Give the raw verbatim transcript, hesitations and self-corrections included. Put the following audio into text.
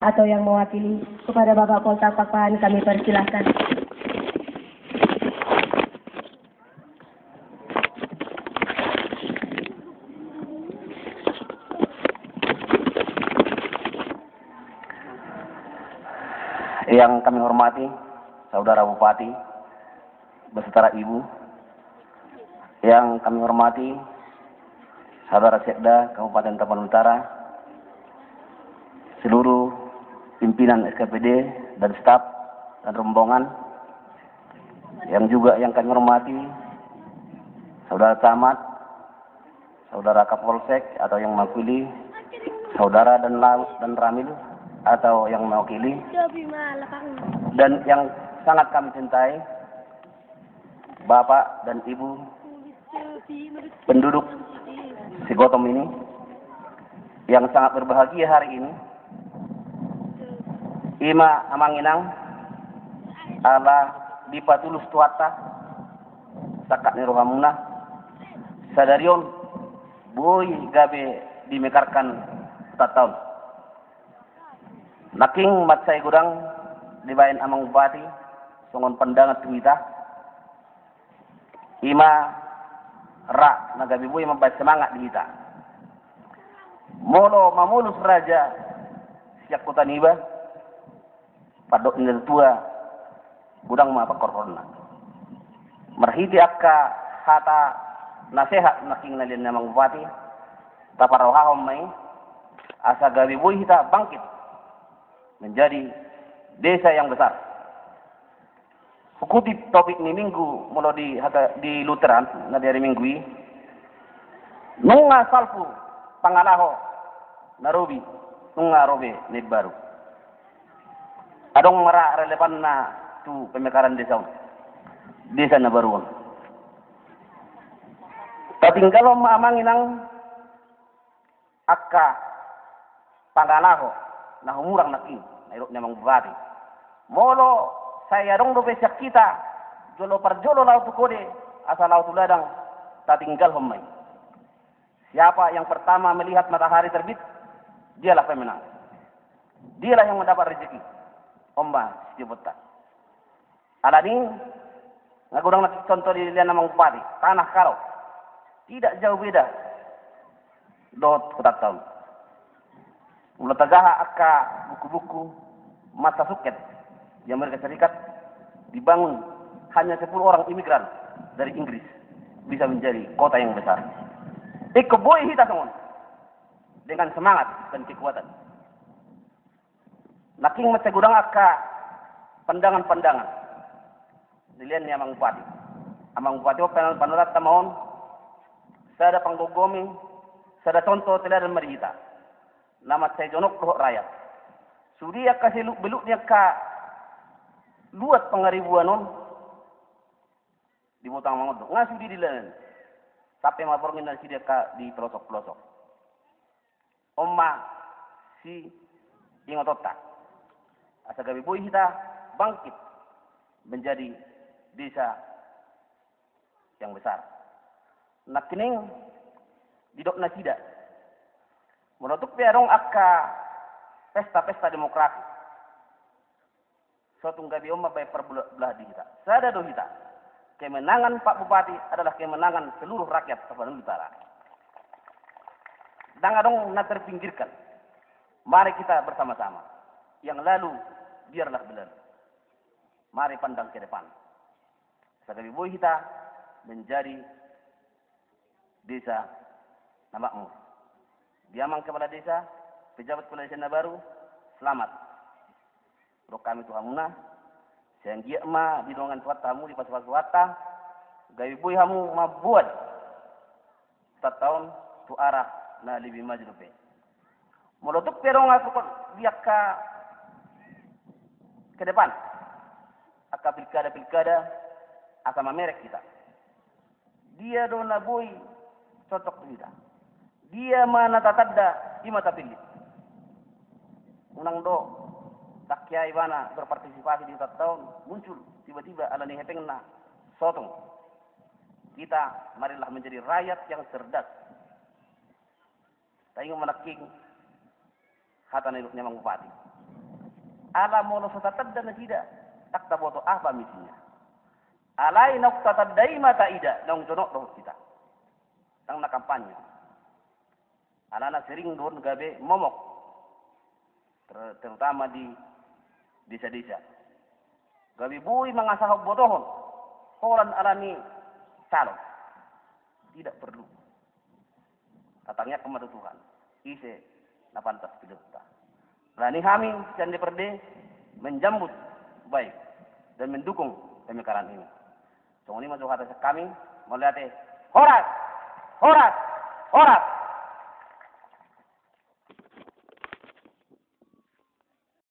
atau yang mewakili, kepada Bapak Polta Pakpahan kami persilahkan. Yang kami hormati Saudara Bupati beserta Ibu, yang kami hormati Saudara Sekda Kabupaten Tapanuli Utara, seluruh pimpinan S K P D dan staf dan rombongan, yang juga yang kami hormati Saudara Camat, Saudara Kapolsek atau yang mewakili, Saudara dan la-, dan Ramil atau yang mewakili, dan yang sangat kami cintai, Bapak dan Ibu penduduk Sigotom ini yang sangat berbahagia hari ini. Ima amang inang, ala dipatulus Tuhanta sangkap ni rohamuna, sadari on boi gabe dimekarkan Hutanta on. Nangkin mansai godang dibaen amang bupati songon pandangan tu hita, ima ra na gabe boi mambaen semangat di hita. Molo mamolus raja sian huta niba, pandok ni natuatua, godang ma pangkorhonna. Marhite angka hata nasehat nangkin na nilean ni amang bupati, taparrohahon ma i, asa gabe boi hita bangkit menjadi desa yang besar. Hukutip topik ni minggu molo di hata, di Lutheran, na di ari Minggu i, nunga salpu pangalaho na robi, nunga ro be na imbaru. Adong ma ra relevanna tu pemekaran desa on, desa na baru on. Tatinggalhon ma amang inang angka pangalaho na humurang nangkin, na nidok ni amang bupati. Molo sai adong dope sian hita jolo parjolo laho tu kode asa laho tu ladang, tatinggalhon ma i. Siapa yang pertama melihat matahari terbit, dialah pemenang. Dialah yang mendapat rezeki. On ma sitiopanta. Alani, nga godang na contoh di nilean amang bupati, Tanah Karo. Tidak jauh beda dohot hutanta on. Molo tajaha angka bukubuku masa sungket di Amerika Serikat, dibangun hanya sepuluh orang imigran dari Inggris bisa menjadi kota yang besar. Ingkon boi hita songon, dengan semangat dan kekuatan. Nangkin mansai godang angka pandangan-pandangan di nilean ni amang bupati. Amang bupati on, pandangan-pandangan ta ma on, sada panggomgomi, sada contoh teladan ma di hita. Na mansai jonok dohot rakyat. Sude angka seluk beluk ni angka luat pangaribuan on di Botong Mangondok, nga sude dilean. Sampe ma borngin nasida angka di pelosok-pelosok. On ma siingotonta, asa gabe boi hita bangkit menjadi desa yang besar. Nangkining didok nasida, molo tung pe adong angka pesta-pesta demokrasi, so tung gabe on mambaen parbula-, bulahan di hita. Sada do hita. Kemenangan Pak Bupati adalah kemenangan seluruh rakyat Tapanuli Utara. Ndang adong na terpinggirkan. Mari kita bersama-sama. Yang lalu biarlah berlalu. Mari pandang ke depan. Asa gabe boi hita menjadi desa na makmur. Di amang kepala desa, pejabat kepala desa na baru, selamat. Ro hami tu hamuna, sai anggiat ma didongani Tuhanta hamu, dipasu-pasu Tuhanta, gabe boi hamu mamboan hutanta on tu arah na lebih maju dope. Molo tung pe adong angka di angka ke depan, angka pilkada-pilkada, asa mamereng hita. Dia do na boi cocok tu hita? Dia ma na tatanda, i ma tapillit. Unang do tangkiai ibana berpartisipasi di hutanta on, muncul tiba-tiba alani hepengna, so tung. Kita marilah menjadi rakyat yang cerdas. Taingot ma nangkin hata na nidok ni amang bupati. Ala molo so tatanda nasida, ndang taboto aha misinya. Alai naung tatanda i ma taida, naung jonok dohot hita. Ndang na kampanye. Alana sering do on gabe momok. Ter-, terutama di desa-desa. Gabe boi mangasahon botohon. Holan alani calon. Tidak perlu. Tatangiangkon ma tu Tuhan. Ise na pantas pilihonta. Alani hami sian D P R D menjambut baik dan mendukung pemekaran ini. Songon i ma jo hata sian hami, mauliate. Horas! Horas! Horas!